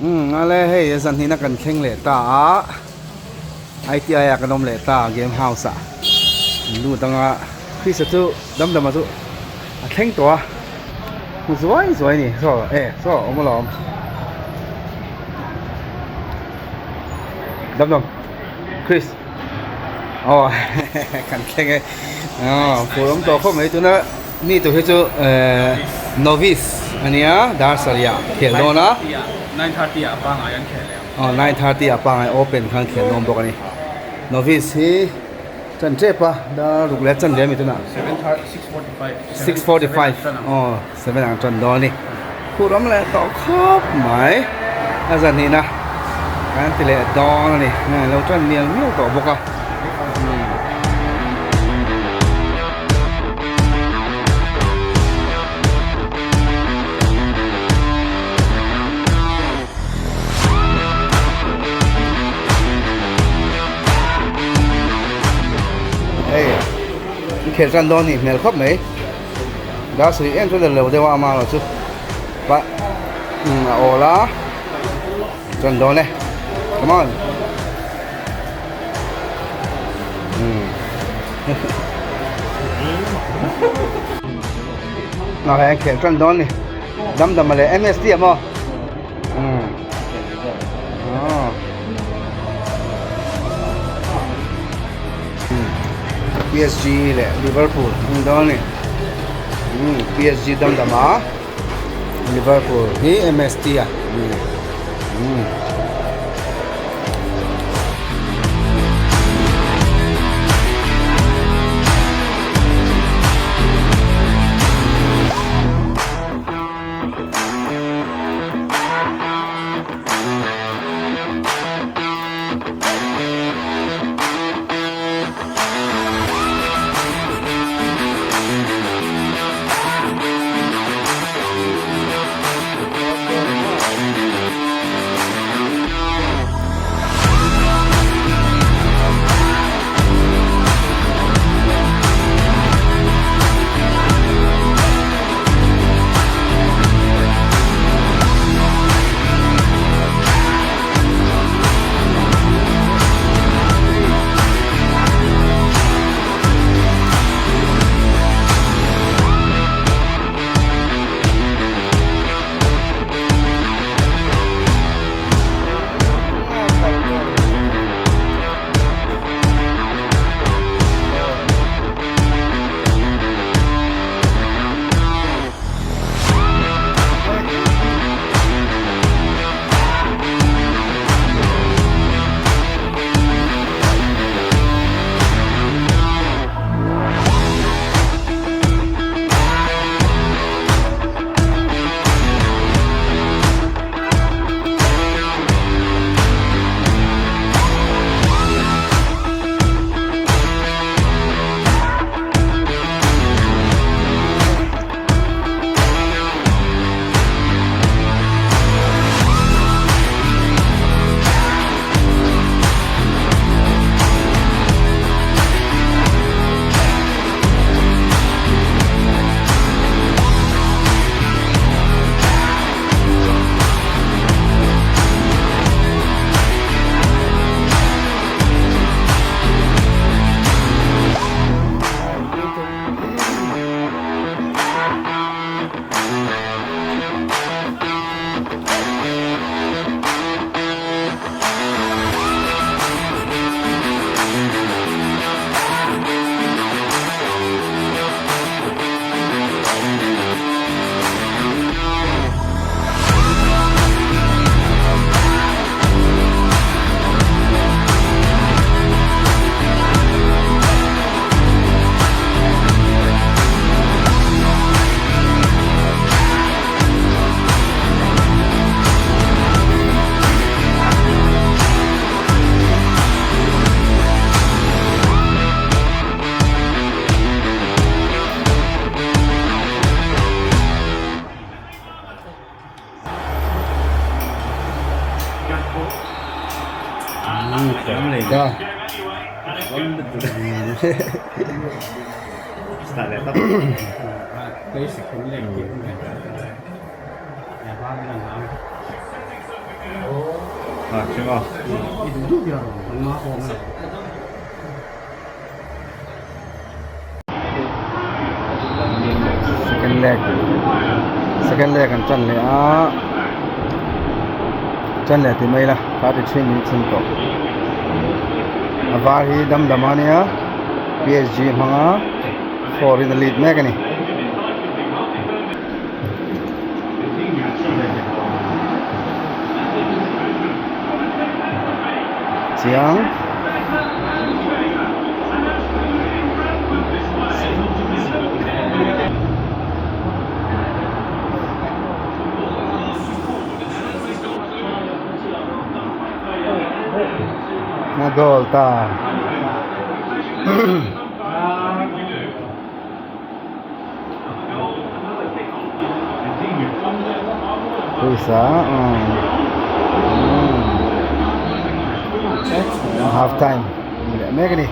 Umm ale hei zan hnihna kan thleng leh ta a ITI ah kan awm leh ta game house ah an lut anga Christ-a chu damdama chu a thleng tawh a hmu zuai zuai a ni saw e saw a awm alawm damdam Christ aw kan thleng e aw phur awm tawh khawp mai tuna. Mi tur hi chu novice a nia dar sarih ah khel dawn a. 9:30 ah pangai an khel leh ang. Aw 9:30 ah pangai open khan khel dawn bawk a ni. Novice hi chan tep a dar ruk leh chan leh a mi tunah. 6:45. 6:45 aw 7 ang tan dawn a ni. Phur awm leh tawh khawp mai a zan hnihna kan ti leh dawn a ni. Lo tan mial mial tawh bawk a. Hei i khel tan dawn nih hmel khawp mai dar sarih em chuan lo deuh a ama erawh chu pah a awl a tan dawn e come on. Ngah hian khelh tan dawn ni damdam a leh MST a maw PSG leh Liverpool an dawn ni PSG damdam a Liverpool hi MST a. Ah, thleng a. I duh duh ber ang, an ngah awm a. Second leg second leg an tan leh a tan leh ti mai ila 33 minutes an tawh a var hi dam dam a nia P_S_G hmanga four in a lead mek a ni. Chiang. Na goal ta. Pawisa half time ni leh mek a ni.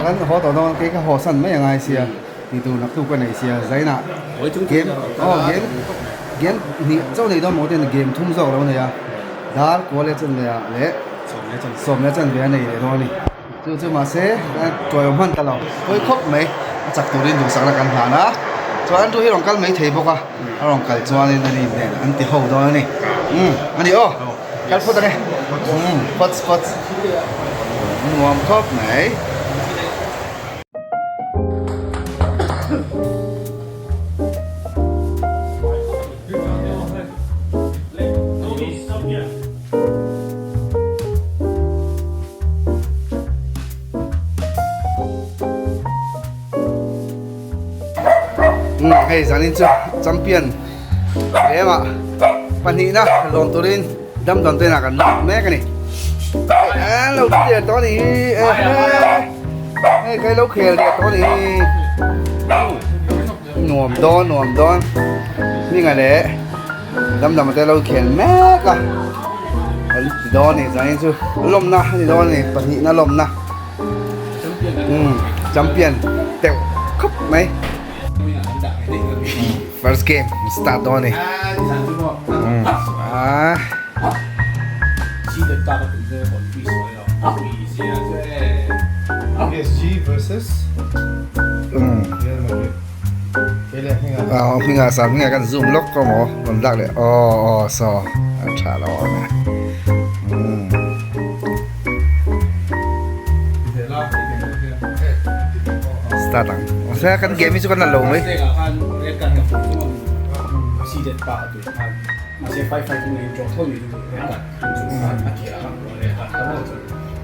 Kan haw tawh dawn kei ka haw san mai a ngai sia tih tur naktuk ka nei sia zainah game aw game game hnih chauh nei dawn maw ten game thum zawk lo nei a dar kual leh chan leh ah leh sawm leh chan ve a nei leh dawn a ni chu chu mahse tuai awm hman ta lo pawi khawp mai a chak turin duhsakna kan hlan a chuan an tu hi rawn kal mai thei bawk a a rawn kal chuanin ani nen an ti ho dawn a ni umm a ni aw kal phawt ang e umm phawt phawt nuam khawp mai. Hei zanin chu champion lemah pahnihna lawm turin damdawn te inah kan lut mek a ni an lo clear tawh a ni hei kai lo khel leh tawh a ni Nuam dawn nuam dawn hminga leh damdam te lo khel mek a an ti dawn a ni chuanin chu lawmna a ni dawn a ni pahnihna lawmna umm champion teuh khawp mai first game start dawn a ni umm ah. PSG versus Aw hminga sa hminga kan zoom lawk ka maw rawn lak leh aw aw saw a tha lo awm e start ang se kan game hi chu kan la lo mai.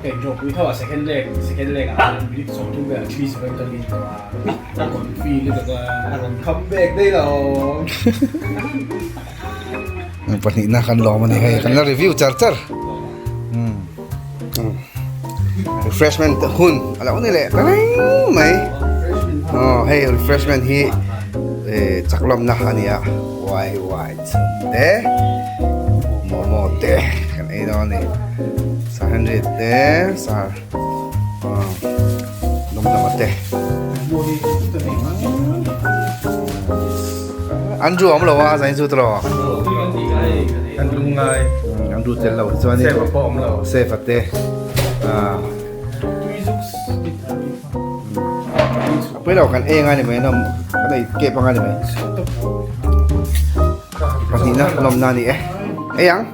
Ka in draw pui tho a second leg second leg ah khan minute 30 velah 3-0 in ka lead tawh a a rawn feel lutuk a a rawn come back daih lo. Pahnihna kan lawm a ni hei kan la review char char. Refreshment hun a lo ni leh ta reng mai. Aw hei refreshment hi chak lawmna a ni a wai wai chhun te momo te kan ei dawn a ni sir Henry te sir Lawmdama te Andrew a awm lo a zain chu tawh Andrew ngai Andrew tel lo chuan Safe a pawh awm lo Safe a te Pui lo kan eng a ni mai a kan ei kep anga ni mai pahnihna lawmna a ni e ei ang.